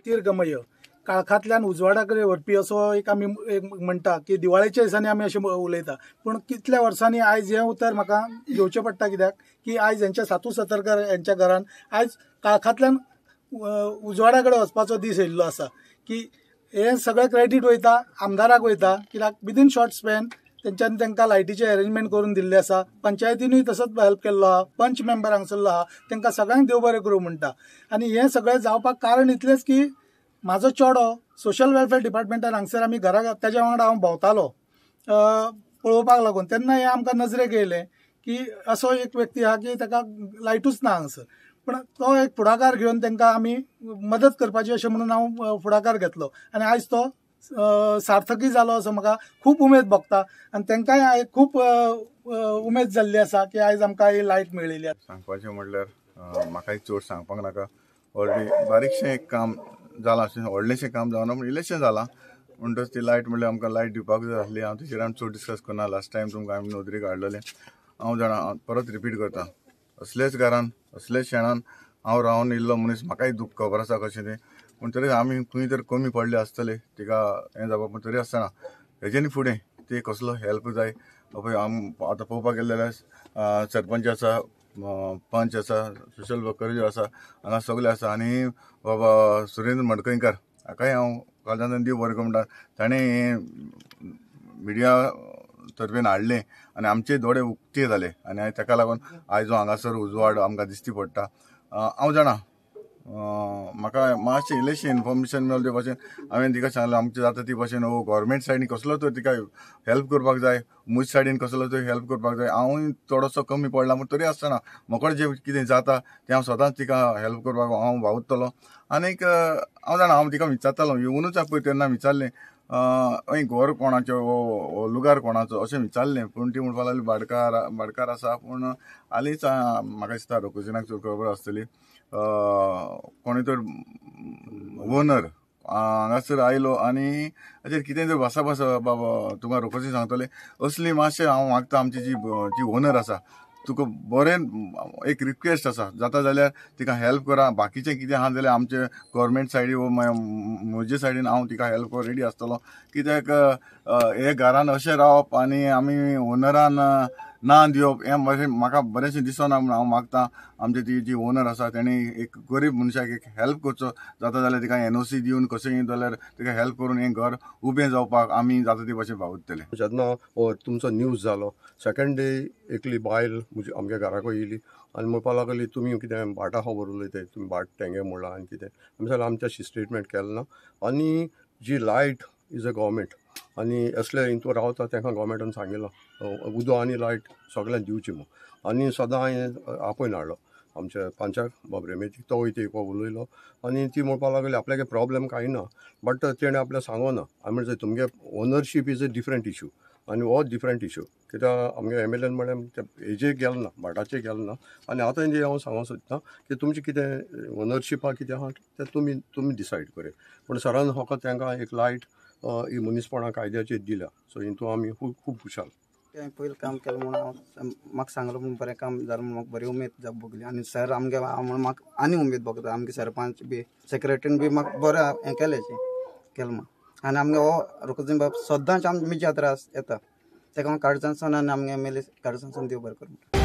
ज्योतिर्गमय, काळखांतल्यान उजवाडा कडेन व्हरपी असो एक आमी एक म्हणटा की दिवाळेच्या दिसांनी आमी अशें उलयता. पूण कितल्या वर्सांनी आयज हें उतर म्हाका घेवचें पडटा, कित्याक की आयज हेंच्या सातू सतरकर हेंच्या घरान आयज काळखांतल्यान उजवाडा कडेन वचपाचो दीस येयल्लो आसा. की हें सगळें क्रेडीट वयता आमदाराक वयता, कित्याक विदीन शॉर्ट स्पॅन तेंच्यांनी तांकां लायटीचें अरेंजमेंट करून दिल्लें आसा. पंचायतीनूय तसोच हेल्प केल्लो आहा, पंच मेंबर हांगसरलो आहा, तांकां सगळ्यांक देव बरें करूं म्हणटा. आनी हें सगळें जावपाक कारण इतलेंच की म्हाजो चेडो सोशल वेलफेअर डिपार्टमेंटान हांगसर आमी घरा तेज्या वांगडा हांव भोंवतालो पळोवपाक लागून, तेन्ना हें आमकां नजरेक येयलें की असो एक व्यक्ती आहा की ताका लायटूच ना हांगसर. पूण तो एक फुडाकार घेवन तांकां आमी मदत करपाची अशें म्हणून हांव फुडाकार घेतलो आनी आयज तो सार्थकी जालो असो म्हाका खूब उमेद भोगता. आनी तांकांय खूब उमेद जाल्ली आसा की आयज आमकां ही लायट मेळिल्ली आसा. सांगपाचें म्हणल्यार म्हाकाय चड सांगपाक नाका, ऑलरेडी बारीकशें एक काम जालां, अशें व्हडलेंशें काम जावना पूण इल्लेंशें जालां. म्हणटच ती लायट म्हणल्यार आमकां लायट दिवपाक जाय आसली. हांव तेचेर आमी चड डिस्कस करना. लास्ट टायम तुमकां आमी नदरेक हाडलेलें, हांव जाणा परत रिपीट करता, असलेच घरान असलेच शेणान हांव रावन इल्लो मनीस, म्हाकाय दूख खबर आसा कशें तें. पूण तरी आमी खंय तर कमी पडले आसतले तिका हें जावपाक, पूण तरी आसतना हेजेनी फुडें ते कसलो हेल्प जाय. पळय आम आतां पळोवपाक गेले जाल्यार सरपंच आसा, पंच आसा, सोशल वर्कर ज्यो आसा, हांगा सगळे आसा. आनी बाबा सुरेंद्र मडकयकार हाकाय हांव काळजांतल्यान देव बरें करूं म्हणटा, ताणें मिडिया तर्फेन हाडलें आनी आमचे दोळे उक्ते जाले आनी ताका लागून आयज हांगासर उजवाड आमकां दिश्टी पडटा. हांव जाणा म्हाका मातशें इल्लेशें इन्फॉर्मेशन मेळ्ळें ते भाशेन हांवें तिका सांगलें आमचें जाता ती भाशेन हो गव्हर्मेंट सायडीन कसलो तर तिका हेल्प करपाक जाय, म्हज सायडीन कसलो तर हेल्प करपाक जाय. हांवूय थोडोसो कमी पडला पूण तरी आसतना म्हाका जें कितें जाता तें हांव सदांच तिका हेल्प करपाक हांव वावुरतलो. आनीक हांव जाणा हांव तिका विचारतालो येवनूच पळय तेन्ना विचारलें घर कोणाचो, लुगार कोणाचो अशें विचारलें, पूण ती म्हणपाक लागली भाटकार भाटकार आसा. पूण हालींच म्हाका दिसता रोकोजिनाक चड खबर आसतली, कोणी तर ओनर हांगासर आयलो आनी हाचेर कितें तर भासाभास बाबा तुका रोकोजी सांगतले असली मातशें हांव मागता. आमची जी जी ओनर आसा तुका बरें एक रिक्वेस्ट आसा, जाता जाल्यार तिका हेल्प करा. बाकीचें कितें आहा जाल्यार आमचे गव्हर्मेंट सायडी वो म्हजे सायडीन हांव तिका हेल्प रेडी आसतलो. कित्याक हे घरान अशें रावप आनी आमी ओनरान ना दिवप हें म्हाका बरेंशें दिसना. म्हूण हांव मागता आमची ती जी ओनर आसा तेणी एक गरीब मनशाक एक हेल्प करचो, जाता जाल्यार तिका एनओसी दिवन कशेंय जाल्यार तिका हेल्प करून हें घर उबें जावपाक आमी जाता ते भाशेन वावुरतले. जेन्ना हो तुमचो न्यूज जालो सेकेंड डे एकली बायल म्हजी आमच्या घराको येयली आनी म्हणपाक लागली तुमी कितें भाटा खबर उलयताय, तुमी भाट तेंगे म्हणलां आनी कितें. आमी सांगलें आमच्या स्टेटमेंट केलें ना आनी जी लायट is a government आनी असले हितून रावता तांकां गव्हर्मेंटान सांगिलां उदक आनी लायट सगळ्यांक दिवची म्हूण. आनी सदां हांवें आपोवन हाडलो आमच्या पंचाक बाब रेमेतीक, तो वयता एक उलयलो आनी ती म्हणपाक लागली आपल्याक प्रॉब्लेम कांय ना, बट तेणें आपल्याक सांगना. आमी म्हणजे तुमगे ownership is a different issue आनी हो डिफरंट इशू, कित्याक आमगे एम एल एन म्हळ्यार ते हेजेर गेलो ना, भाटाचेर गेलो ना. आनी आतां जें हांव सांगूंक सोदता की तुमचें कितें ओनरशिपा कितें आहा तें तुमी तुमी डिसायड करूया. पूण सरान फकत तांकां एक लायट ही मनीसपणा कायद्याचेर दिल्या, सो हितून आमी खूब खूब खुशाल. तें पयलीं काम केलें म्हणून हांव म्हाका सांगलो म्हूण बरें काम जालें म्हूण म्हाका बरी उमेद भोगली. आनी सर आमगे म्हणून म्हाका आनी उमेद भोगता. आमगे सरपंच बी सेक्रेटरीन बी म्हाका बरें हें केलें केलें म्हूण. आनी आमगे हो रोकोजीन बाब सदांच आमचे मिज्या त्रास येता, ताका हांव काळजांतसून आनी आमगे एम एल ए काळजांतसून देव बरें करूं.